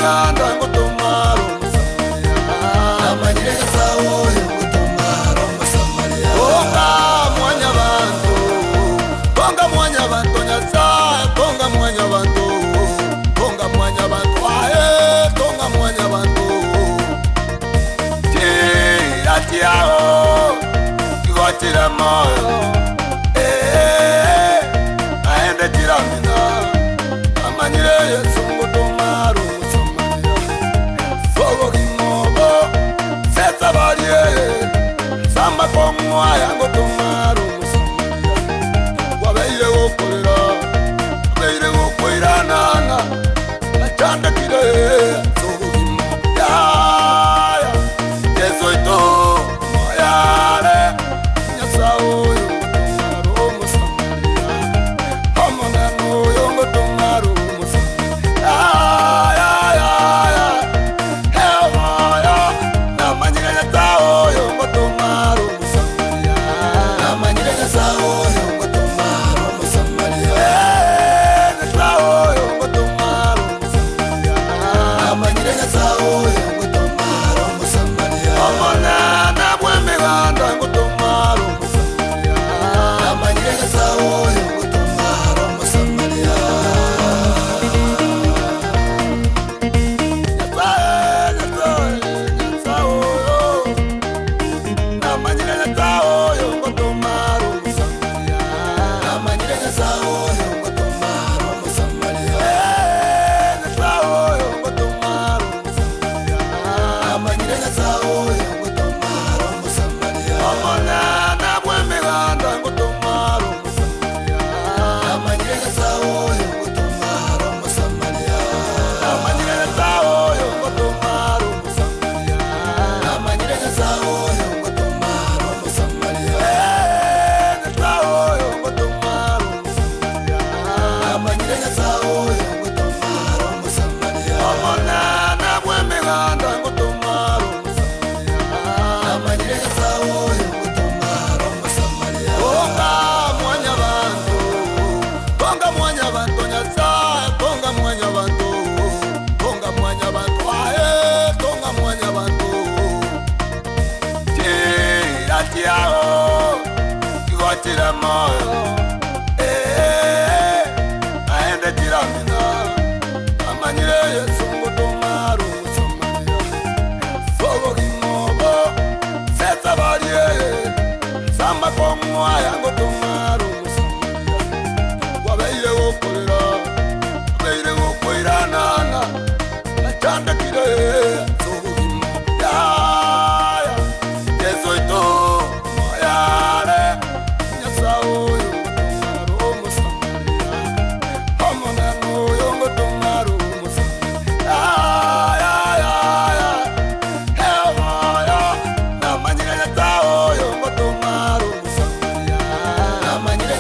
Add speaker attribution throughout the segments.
Speaker 1: bw'emeganda ngotomara Omosamaria. Namanyire Nyasae oyo ngotomara Omosamaria. Konga mwanyabanto, konga mwanyabanto Nyasae, konga mwanyabanto, konga mwanyabanto aye, konga mwanyabanto. Chira chiao, igo chire moyo, eh, naende chiramina, namanyire Yesu ngotomara Omosamaria. Sobogima obo, sesabarie, samakong'u aya ngotomara Omosamaria. Kwabeire gokorera, kwabeire gokoiranana, nachandekire sobogima yaya. Yesu oito moyare, Nyasae oyo ngotomara Omosamaria. Omonene oyo ngotomara Omosamaria. Yaya, Eoyo, namanyire Nyasae oyo ngotomara Omosamaria. Namanyire Nyasae oyo ngotomara Omosamaria. Eh, Nyasae oyo ngotomara Omosamaria. Namanyire Nyasae oyo ngotomara Omosamaria. Omonene bw'emeganda ngotomara Omosamaria. Namanyire Nyasae oyo ngotomara Omosamaria. Nyasae, Nyasae, Nyasae oyo. Namanyire Nyasae oyo ngotomara Omosamaria. Namanyire Nyasae oyo ngotomara Omosamaria. Eh, Nyasae oyo ngotomara Omosamaria. Namanyire Nyasae oyo ngotomara Omosamaria. Omonene bw'emeganda ngotomara Omosamaria. Namanyire Nyasae oyo ngotomara Omosamaria. Namanyire Nyasae oyo ngotomara Omosamaria. Namanyire Nyasae oyo ngotomara Omosamaria. Eh, Nyasae oyo ngotomara Omosamaria. Namanyire Nyasae oyo ngotomara Omosamaria. Omonene bw'emeganda ngotomara Omosamaria. Namanyire Nyasae oyo ngotomara Omosamaria. Konga mwanyabanto, konga mwanyabanto Nyasae, konga mwanyabanto, konga mwanyabanto aye, konga mwanyabanto. Chira chiao, igo chire moyo, eh, naende chiramina, namanyire Yesu ngotomara Omosamaria. Sobogima obo, sesabarie, samakong'u aya ngotomara Omosamaria. Kwabeire gokorera, kwabeire gokoiranana, nachandekire sobogima yaya. Yesu oito moyare, Nyasae oyo ngotomara Omosamaria. Omonene oyo ngotomara Omosamaria. Yaya, Eoyo, namanyire Nyasae oyo ngotomara Omosamaria. Namanyire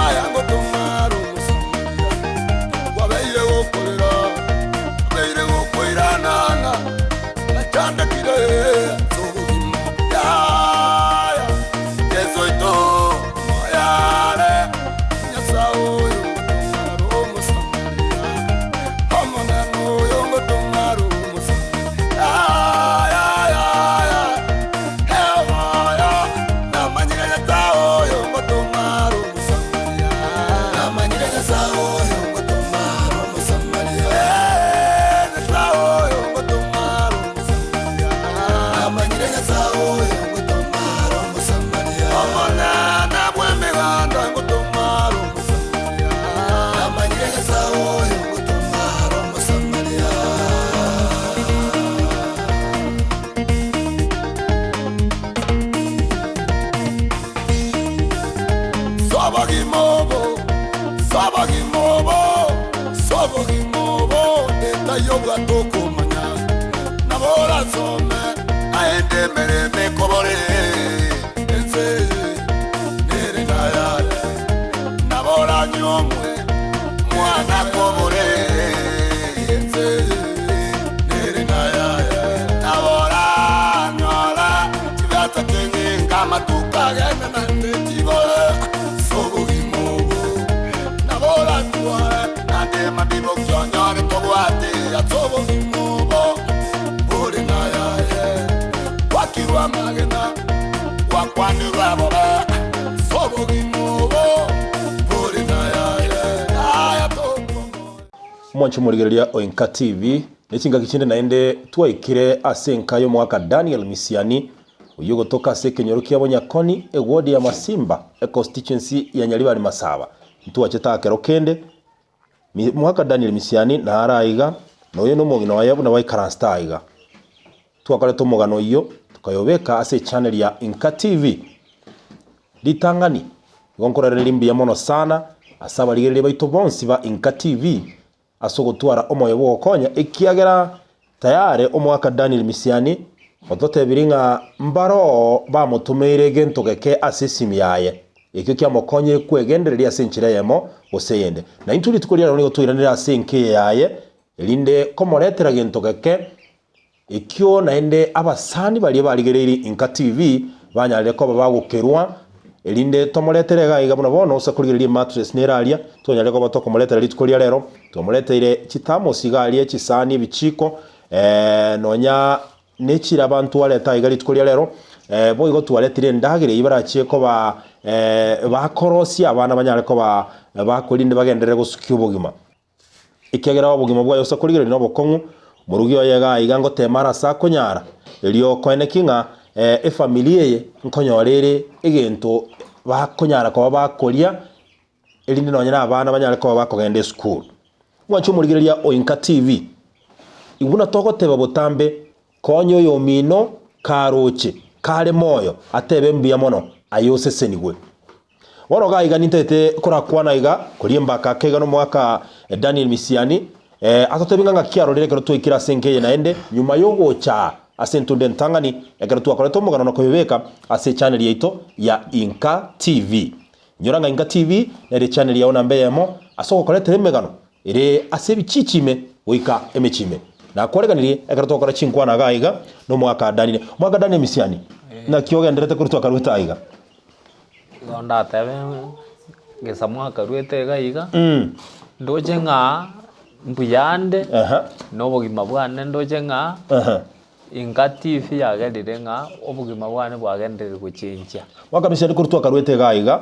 Speaker 1: Yaya ngotomara Omosamaria, kwabeire gokorera, kwabeire gokoiranana, nachandekire ase obogima. Yaya, Yeso oito omoyare, Nyasae oyo ngotomara Omosamaria, Omonene oyo ngotomara Omosamaria. Yaya, yaya, Sobogima obo, sobogima obo, sobogima obo, etaiyo obwate okomanya, nabo orasome naende emeremo ekobore ense eye nere nayaye, nabo oranyuomwe mwana kobore ense eye nere nayaye, nabo oranyora chibesa chinyinga amatuko agende naende chibore ase obogima obo, nabo oratware naende mabiboki onyore tobwate ase obogima obo bore nayaye, gwakirwe amagena gwakwanirwe bobe ase obogima obo bore nayaye, aya tokomoyo.
Speaker 2: Omwanche omorigereria o Enka TV, ne chingaki chinde naende twaikire ase enka y'omogaka Daniel Misiani, oyio ogotoka ase ekenyoro kia Bonyakoni, eward ya Masimba, econstituency ya Nyaribari Masaba. Ntwachete aa kero kende, Omogaka Daniel Misiani nare aiga, na oyo nomong'ina oye buna baikaransete aiga. Twakorete omogano oyio, tokayobeka ase echannel ya Enka TV. Ritang'ani, igo nkorarereria mbuya mono sana ase abarigereria baito bonsi ba Inka TV ase ogotwara omoyo bw'ogokonya ekiagera tayare omwaka Daniel Misiani ototebirie ng'a mbaroo bamotomeire egento geke ase esimi yaye ekio kiamokonyire kwegendereria ase enchera eyemo gose eyende. Na intwe rituko ria rero nigo twairanire ase enka eye yaye erinde komoretera gento geke Ekio naende abasani baria barigereirie Inka TV banyarire koba bagokerwa, erinde tomoretere iga iga buna bono ase korigereria emattress nere aria, twanyarire koba tokomoretera rituko ria rero, twamoreteire chithermos iga aria, chisani, ebichiko, nonya ne chiraba ntwareta iga rituko ria rero, boigo twaretire endagera eyio barachie koba bakorosia abana banyare koba bakorinde bagenderere gosukia obogima. Ekiagera obogima bwaye ase okorigereria nobokong'u, morugi oye iga aiga ngotema are ase akonyara, erio koeneki ng'a efamiri eye nkonyora ere egento bakonyara koba bakoria, erinde nonye na abana banyare koba bakogenda esukuru. Mwanche omorigereria o Inka TV, buna togoteba botambe, konya oyomino karoche, kare moyo, atebe mbuya mono, aye osesenigwe. Bono iga aiga nintagete korakwana iga, koria embaka ake iga nomogaka Daniel Misiani, atotebie ng'a ng'aki arorire ekero twaikire ase enka eye naende, nyuma y'ogocha ase entunda entang'ani, ekero twakorete omogano na koyobeka ase echannel yaito ya Inka TV. Inyora ng'a Inka TV nere echannel yao namba eyemo ase ogokoretera emegano ere ase ebichichi ime goika emechie ime. Nakwareganirie ekero twakora chinkwana iga aiga nomogaka Daniel. Omogaka Daniel Misiani, naki ogenderete korwa twakaruete aiga?
Speaker 3: Igo ndatebe gesa mwakaruete iga iga, ndoche ng'a mbuya ande, na obogima bwane ndoche ng'a inga TV yagerire ng'a obogima bwane bwagenderire gochenchia.
Speaker 2: Mwakabisa rikoro twakaruete iga iga,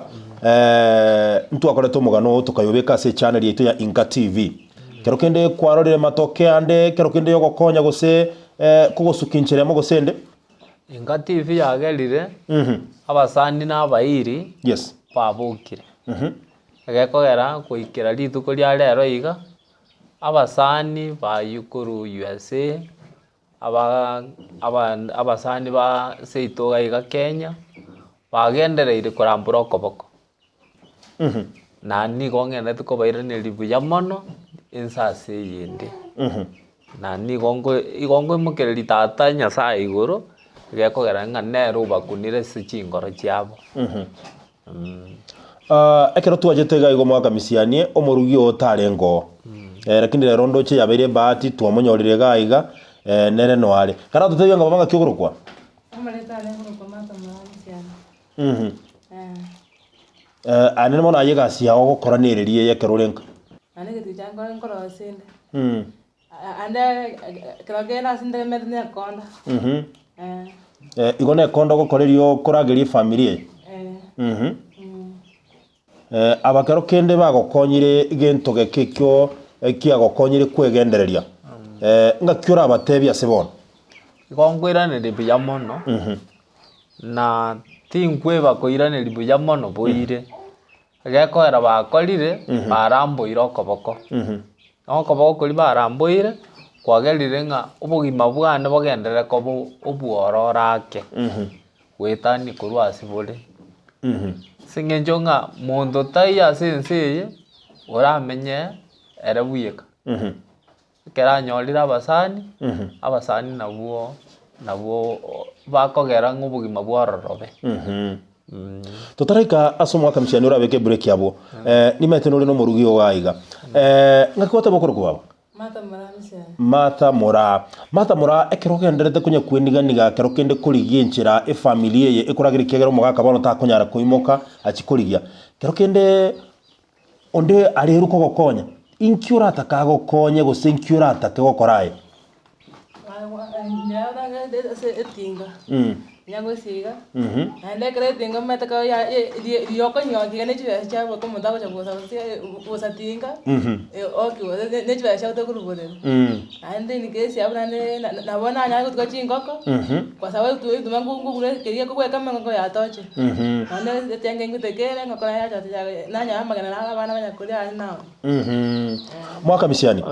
Speaker 2: ntwakorete omogano oo tokayobeka ase echannel yaito ya Inka TV. Kero kende kwarorire matokeo ande, kero kende yogokonya gose kogosukia enchera emo gose ende.
Speaker 3: Inka TV yagerire abasani na abairi
Speaker 2: Yes.
Speaker 3: babokire. Egekogera goikera rituko ria rero iga, abasani baywo korwa USA, aba aba abasani ba seito iga iga Kenya, bagendereire korambora okoboko. Na nigo ng'endete kobairaneria buya mono, ense ase eyende. Na nigo nko igo nkoimokereria tata nyasaye igoro, gekogera ng'a nere obakunire ase chingoro chiabo.
Speaker 2: Ekero twachete iga igo omwaka misianie, omorugi oo tarenge oo. Lakini rero ndoche yabeire ebahati twamonyorire iga iga, nere noyo are. Karatotebie ng'a baba ng'aki okorokwa?
Speaker 4: Omoreta are korokwa Martha Moraa Misiani.
Speaker 2: Aye nere bono aye egasi yao ogokora nereri eye ekero ore nka?
Speaker 4: Naende egento kiaye nkore nkorosia inde. Ande ekero kende ase ntegemete nekonda.
Speaker 2: Igo nekonda ogokora erio okorageria efamiri eye? Aba kero kende bagokonyire gento geke ekio ekiagokonyire kwegendereria, ng'aki orabatebie ase bono?
Speaker 3: Igo nkoiraneria buya mono, na tinkweba koiraneria buya mono boire. Gekoera bakorire, baramboire okoboko. Na okoboko koria baramboire, kwagerire ng'a obogima bwane bogenderere koba obwororo ake, goetania korwa ase bore. Ase eng'encho ng'a monto taiyo ase ense eye, oramenye ere bweka. Ekero anyorire abasani, abasani nabwo nabwo bakogera ng'a obogima bwororobe.
Speaker 2: Totaraika ase omwaka msiani orabeke ebreak abwo, nimanyete nore nomorugi oo aiga. Ng'aki gwateba okorokwa baba?
Speaker 4: Martha Moraa Misiani.
Speaker 2: Martha Moraa. Martha Moraa, ekero ogendererete konya kweniganiga ekero kende korigia enchera efamiri eye ekoragera ekiagera omogaka bono takonyara koimoka achie korigia. Kero kende Onde arerwe kogokonya, inki oratake agokonye gose inki oratake gokora aye?
Speaker 4: Ase etinga, nyagosiga, naende ekero etinga omanyete ekero ya riokonyoka iga ne chibesa chiabo eke omonto agocha gosa gosa tinga, okiwa ne chibesa chiabo tokoruborera. Naende in case abwo naende nabo nanyare gotuga chingoko, kwa sababu ebituma nkogura keria kobweka engoko yatochire. Naende etiangi eng'ite kere engoko naye yacha nanyora amagena naro abana banya koria aria nao.
Speaker 2: Mwaka misiani,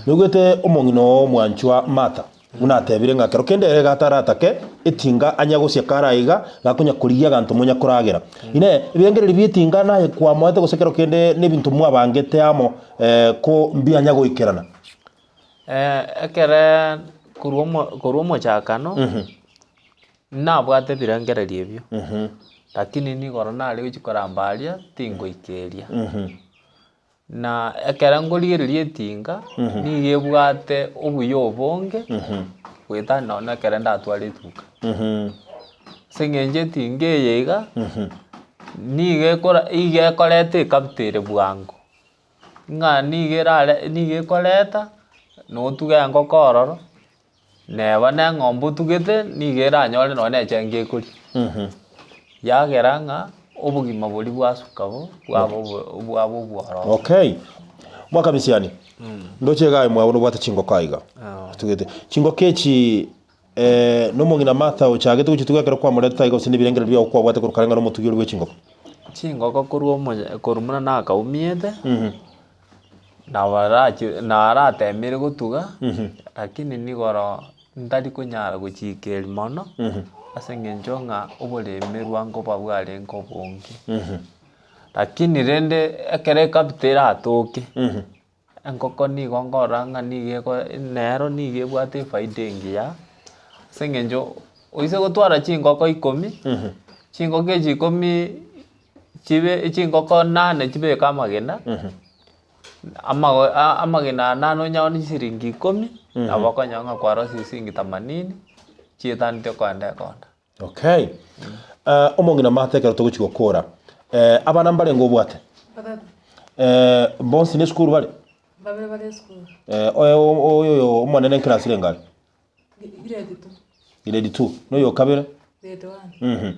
Speaker 2: noigwete omong'ina oo omwanchwa Martha, buna atebire ng'a kero kende ere iga ataratake etinga anya gosia kare aiga, gakonya korigia aganto monya koragera. Inee, ebirengererio bi'etinga naye kwamoete gose kero kende nebinto mwabangete amo ko mbianya goikerana?
Speaker 3: Ekere korwa omo korwa omochakano, nabwate ebirengererio ebio, lakini nigoro nare gochia koramba aria, tingoika eria. Na ekero nkorigereria etinga, nigo ebwate obuya obonge, goetania nonye na ekero ndatware etuka. Ase eng'encho etinga eye iga, nigo ekora iga ekoreta ecapital ere bwango. Ng'a nigo erare nigo ekoreta, na otuge engoko ororo, neba na eng'ombe otugete, nigo eranyore nonye na echenge ekoria. Yagera ng'a obogima boria bwasuka bo, bwaba obo bwaba obwororo.
Speaker 2: Okay. Mwaka misiani, ndoche iga aye mwabo nobwate chingoko aiga, otugete. Chingoko echi nomong'ina Martha ochagete gochituga ekero kwamoretete aiga gose nebirengererio biago kwabwate korwa kare ng'a nomotugi oria bwe chingoko?
Speaker 3: Chingoko korwa omonya korwa buna nakaumiete, nabo naratemire gotuga, lakini nigoro ntari konyara gochiikeria mono, ase eng'encho ng'a oboremerwa nkoba bwarenge obonge. Lakini rende ekero ecapital eratoke. Engoko nigo nkorora ng'a nigo eko nero nigo ebwate efaida engiya, ase eng'encho oise gotwara chingoko ikomi, chingoko echi ikomi chibe chingoko nane chibeke amagena, amago amagena aya nane onyaone chisiringi ikomi, nabo okonyora ng'a kwarosirie siringi themanini, chietanetie okoenda ekonda.
Speaker 2: Okay. Omong'ina Martha ekero togochia gokora, abana mbarenge obwate?
Speaker 4: Batato.
Speaker 2: Bonsi ne esukuru bare?
Speaker 4: Babere bare esukuru.
Speaker 2: Oyo oyo omonene nclass renge are?
Speaker 4: Grade two.
Speaker 2: Grade two. Na oyo okabere?
Speaker 4: Grade one.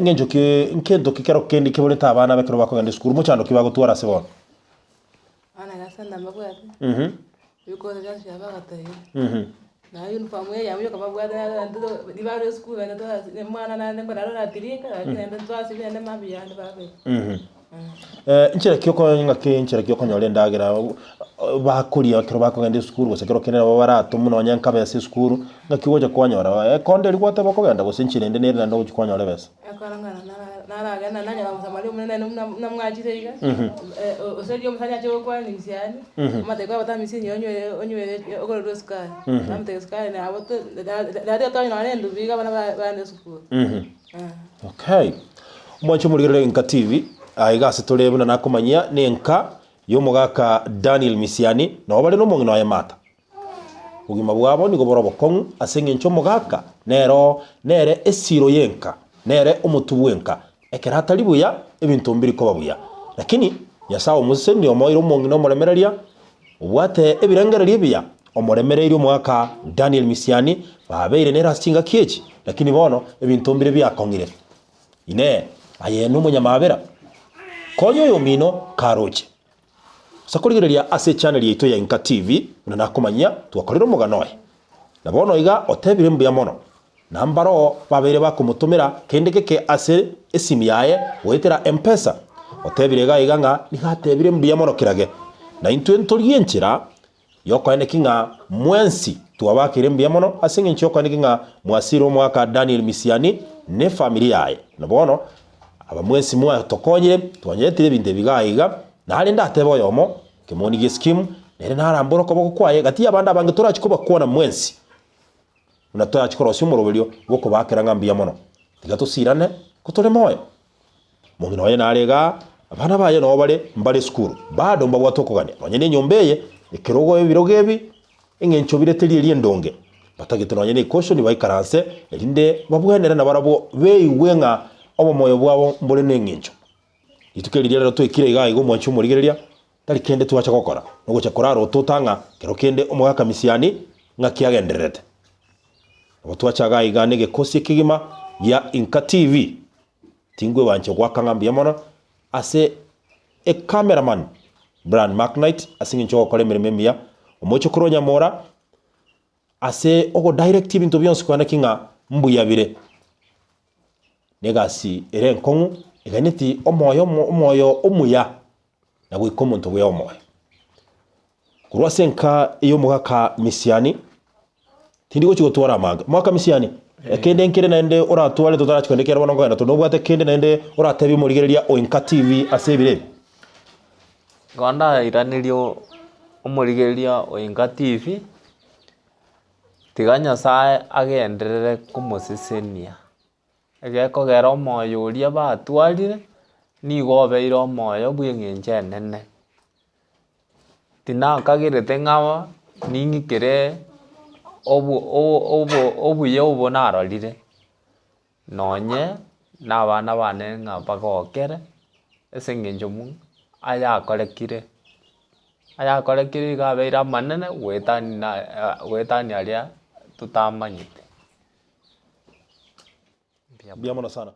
Speaker 2: Ng'encho ki nkento ki kero kende keborete abana aba ekero bakogenda esukuru, mochando ki bagotwara ase bono?
Speaker 4: Abana gase nababwate. Ebikoroto bionsi biabo bagotebiwa. Naye uniform eye yabo yoka babwate ribaga ria esukuru naende twasi omwana naende nkorara oratiringa lakini naende twasibia naende mambia yande babeka.
Speaker 2: Nchera ki oko ng'aki nchera ki okonyora endagera bakoria ekero bakogenda esukuru gose ekero kende nabo baratomwe nonye nkabesa esukuru, ng'aki ogocha kwanyora ekonda eria gwateba okogenda gose enchera ende nere naende ogochia kwanyora ebesa?
Speaker 4: Ekero ng'a naragenda nanyora omosamaria omonene naende buna buna mwachire iga, gose riria omosani ache gokwana misiani, omotebia kwabata misia inye onywere onywere ogorerwe esukari, namotebia esukari nabo to riria tonyora nonye endubi iga abana bagende esukuru.
Speaker 2: Okay. Omwanche omorigereria Enka TV. Aiga ase tore buna nakomanyia nenka y'omogaka Daniel Misiani, nabo bare nomong'ina oye Martha. Obogima bwabo nigo bore obokong'u ase engencho omogaka nero nere esiro y'enka, nere omotwe bw'enka. Ekero atari buya, ebinto mbiri koba buya. Lakini Nyasae omosesenirie omoeire omong'ina omoremereria, obwate ebirengererio ebiya, omoremereirie omogaka Daniel Misiani, babeire nere ase chingaki echi, lakini bono ebinto mbire biakong'ire. Inee! Aye nomonyamabera? Konya oyomino karoche. Ase korigereria ase echannel yaito ya Inka TV, buna nakomanyia, twakorire omogano oye. Na bono iga otebire mbuya mono. Na mbaroo babeire bakomotomera kende geke ase esimi yaye goetera M-Pesa. Otebire iga iga ng'a nigo atebire mbuya mono kerage. Na intwe ntorie enchera Yokoeneki ng'a mwensi twabakeire mbuya mono ase engencho yokoeneki ng'a mwasiire omwaka Daniel Misiani ne efamiri yaye. Na bono, aba mwensi mwatokonyire, twanyeretire ebinto ebi iga aiga, nare ndatebe oyomo, ekemoni gi'Eskimu, nere narambore okoboko kwaye gati y'abande abange torachie kobakwana mwensi, buna torachie korosia omoroberio bw'okobaakera ng'a mbuya mono. Tiga tosirane, ko tore moyo. Omong'ina oye nare igaa, abana baye nao bare mbare esukuru, bado mbabwate okogania. Nonye nenyomba eye, ekerogo ebirogo ebi, eng'encho bire teri eria endonge. Batagete nonye ne ecaution baikaranse, erinde babwenere nabarabwo beigwe ng'a obomoyo bwabo mbore neng'encho. Rituko eri riria rero twaikire igaa iga omwanchi omorigereria, tari kende twacha gokora, nogocha korara otota ng'a kero kende omogaka misiani ng'aki agendererete. Nabo twacha igaa iga negekosi ekegima gia Inka TV. Tingwebancha goaka ng'a mbuya mono ase ecameraman Brian Macknight ase eng'encho ogokora emeremo emiya, omochokoro o Nyamora ase ogodirect ebinto bionsi kwana ki ng'a mbuya bire. Negasi ere enkong'u eganeti omoyo omo omoyo omuya na goika omonto buya omoyo. Korwa ase enka y'omogaka Misiani, tindi gochia gotwara amange. Omogaka Misiani, kende nkere naende oratware totarachia kogenda ekiagera bono nkogenda tore. Nobwate kende naende oratebie omorigereria o Enka TV ase ebiro ebi?
Speaker 3: Igo ndairanerie omorigereria o Enka TV, tiga Nyasaye agenderere komosesenia. Egekogera omoyo oria batwarire, nigo obeire omoyo bw'eng'encho enene. Tinakagerete ng'a ning'ikere obo obo obuya obo narorire, nonye na abana bane ng'a bagokere ase eng'encho ayakorekire, ayakorekire iga abeire amanene goetani na goetani aria totamanyete.
Speaker 2: Mbuya mono sana.